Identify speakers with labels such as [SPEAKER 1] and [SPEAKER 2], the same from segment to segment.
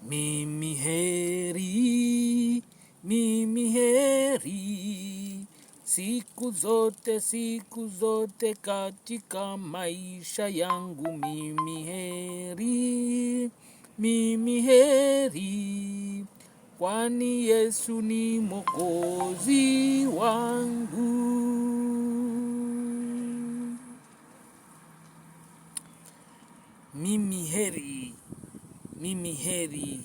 [SPEAKER 1] Mimi heri, mimi heri, siku zote katika maisha yangu. Mimi heri, kwani Yesu ni Mwokozi wangu. Mimi heri, mimi heri,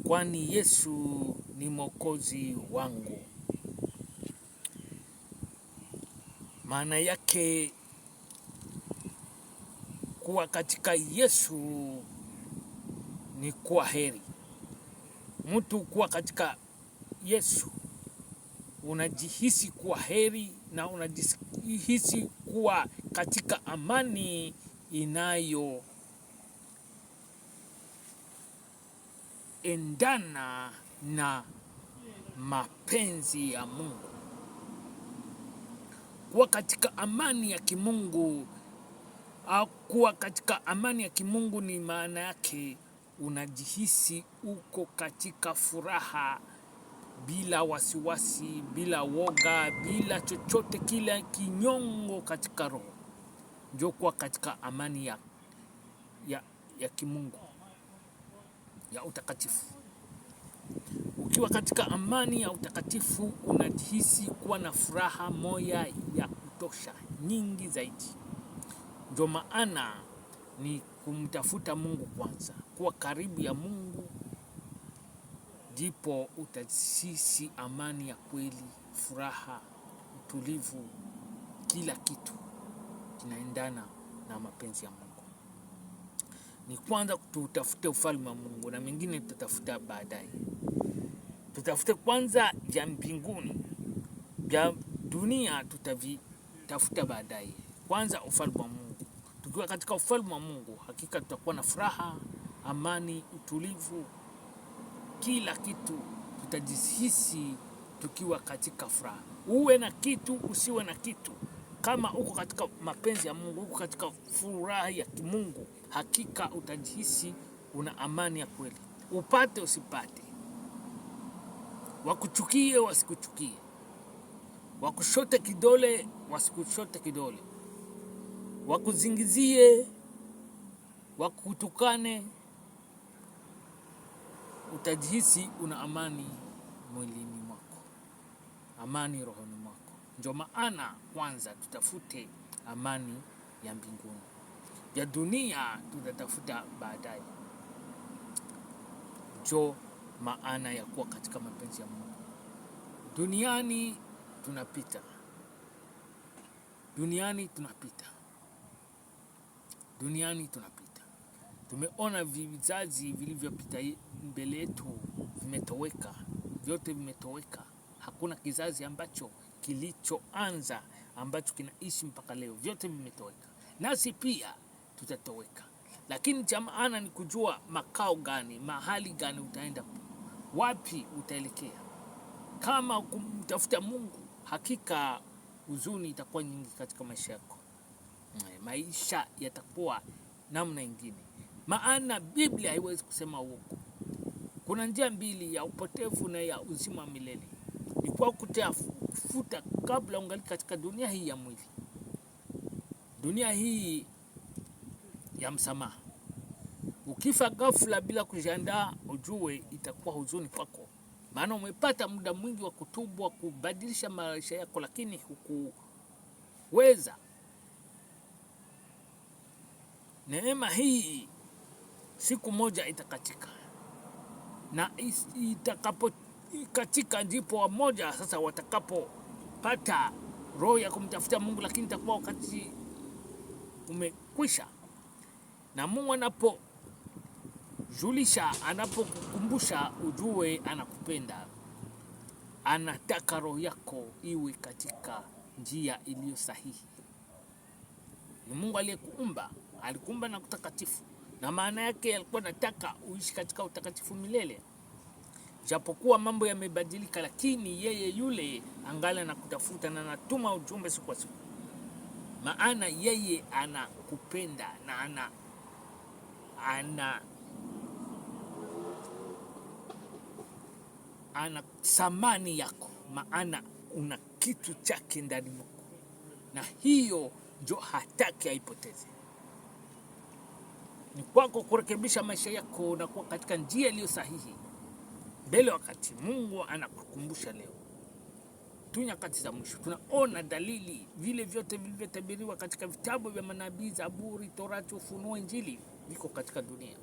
[SPEAKER 1] kwani Yesu ni Mwokozi wangu. Maana yake kuwa katika Yesu ni kuwa heri. Mtu kuwa katika Yesu unajihisi kuwa heri na unajihisi kuwa katika amani inayo endana na mapenzi ya Mungu. Kuwa katika amani ya kimungu au kuwa katika amani ya kimungu ni maana yake unajihisi uko katika furaha bila wasiwasi, bila woga, bila chochote kile kinyongo katika roho. Ndio kuwa katika amani ya kimungu, ya utakatifu. Ukiwa katika amani ya utakatifu unajihisi kuwa na furaha moya ya kutosha, nyingi zaidi. Ndio maana ni kumtafuta Mungu kwanza, kuwa karibu ya Mungu, ndipo utajihisi amani ya kweli, furaha, utulivu, kila kitu kinaendana na mapenzi ya Mungu. Ni kwanza tutafute ufalme wa Mungu na mengine tutatafuta baadaye. Tutafute kwanza vya mbinguni, vya dunia tutavitafuta baadaye. Kwanza ufalme wa Mungu. Tukiwa katika ufalme wa Mungu, hakika tutakuwa na furaha, amani, utulivu, kila kitu tutajihisi tukiwa katika furaha. Uwe na kitu, usiwe na kitu, kama uko katika mapenzi ya Mungu, uko katika furaha ya kimungu, hakika utajihisi una amani ya kweli. Upate usipate, wakuchukie wasikuchukie, wakushote kidole wasikushote kidole, wakuzingizie wakutukane, utajihisi una amani mwilini mwako, amani rohoni mwako. Ndio maana kwanza tutafute amani ya mbinguni, ya dunia tutatafuta baadaye. Ndio maana ya kuwa katika mapenzi ya Mungu. Duniani tunapita, duniani tunapita, duniani tunapita. Tumeona vizazi vilivyopita mbele yetu vimetoweka, vyote vimetoweka. Hakuna kizazi ambacho kilichoanza ambacho kinaishi mpaka leo, vyote vimetoweka. Nasi pia tutatoweka, lakini cha maana ni kujua makao gani, mahali gani utaenda, wapi utaelekea. Kama kumtafuta Mungu, hakika huzuni itakuwa nyingi katika maisha yako. Maisha yatakuwa namna ingine, maana Biblia haiwezi kusema uongo. Kuna njia mbili ya upotevu na ya uzima wa milele. Ni kwa kutafuta kabla ungali katika dunia hii ya mwili, dunia hii ya msamaha. Ukifa ghafla bila kujiandaa, ujue itakuwa huzuni kwako, maana umepata muda mwingi wa kutubu, wa kubadilisha maisha yako, lakini hukuweza. Neema hii siku moja itakatika, na itakapokatika ndipo wamoja sasa watakapopata roho ya kumtafuta Mungu, lakini itakuwa wakati umekwisha. Na Mungu anapojulisha, anapokukumbusha, ujue anakupenda, anataka roho yako iwe katika njia iliyo sahihi. Ni Mungu aliyekuumba, alikuumba na utakatifu, na maana yake alikuwa anataka uishi katika utakatifu milele. Japokuwa mambo yamebadilika, lakini yeye yule angali anakutafuta na anatuma ujumbe siku kwa siku, maana yeye anakupenda na ana Ana thamani yako, maana una kitu chake ndani mwako, na hiyo njo hataki aipoteze. Ni kwako kurekebisha maisha yako na kuwa katika njia iliyo sahihi mbele wakati Mungu anakukumbusha leo tu nyakati za mwisho tunaona dalili vile vyote vilivyotabiriwa katika vitabu vya manabii, Zaburi, Torati, Ufunuo, Injili viko katika dunia.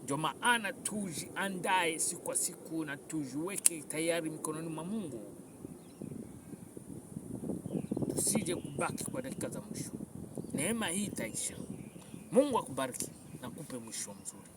[SPEAKER 1] Ndio maana tujiandae siku kwa siku na tujiweke tayari mikononi mwa Mungu, tusije kubaki kwa dakika za mwisho. Neema hii itaisha. Mungu akubariki na kupe mwisho mzuri.